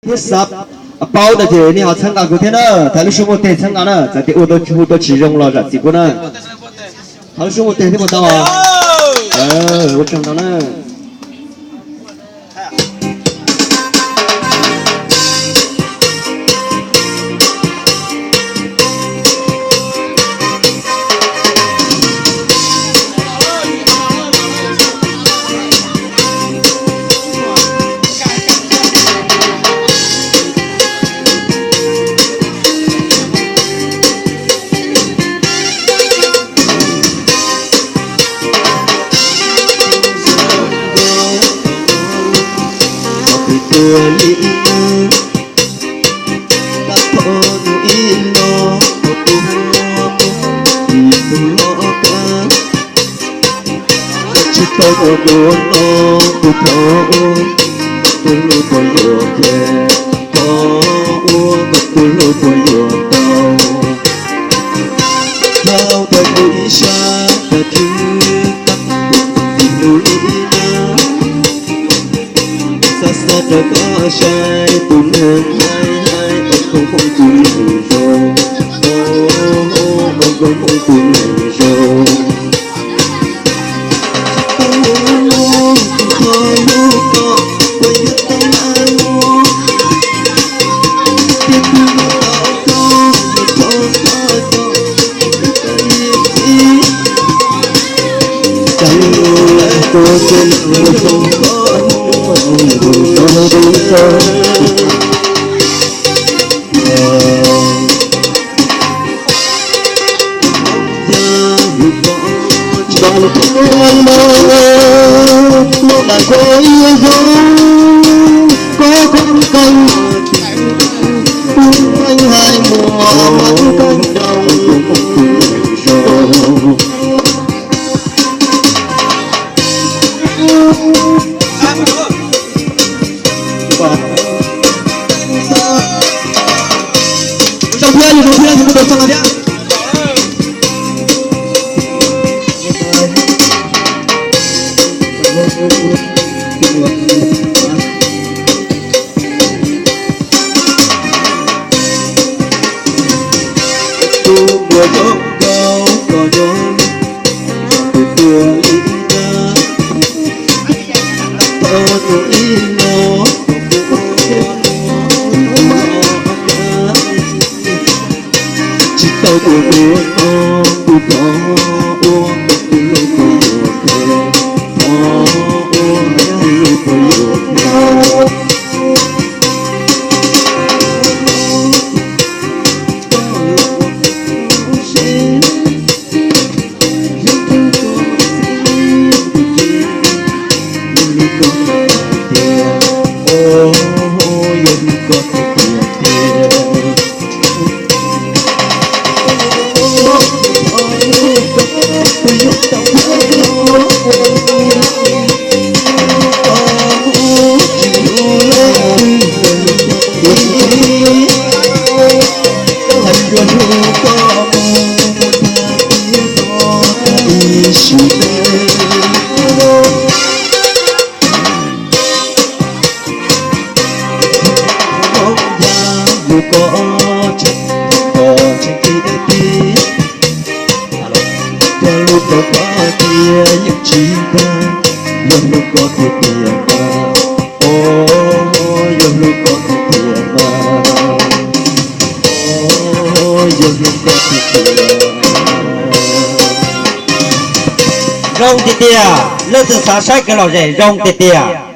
Thiab xav paub no ces nej ho txhawb nqa kuv thiab na, thov lub suab muaj teg txhawb nqa na, txawm tias ua tau hu tau tsis zoo los zam txim kuv na. Thov lub suab muaj teg thiab puas tau? Ua tsaug ntau na. Tus tuag li tag pom nws ib los, tus tuag li tus los tag. Tsis tau ua dua no, tus thov ua, tus lub puas yuav phem, thov ua kom tus lub puas yuav tau. Thov ua tus ib sab tag thwv tag, tus txiv hlub li na. Xav xav rau koj saib tus neeg hais hais, ua koob hmoov tus neeg zoo, ua koob hmoov tus neeg zoo. Tsis tau ua dua no, tus thov ua kom tus lub puas yuav phem, thov ua kom tus lub puas yuav phem. Zoo tiag tiag, leej twg xav saib kev lom zem zoo tiag tiag.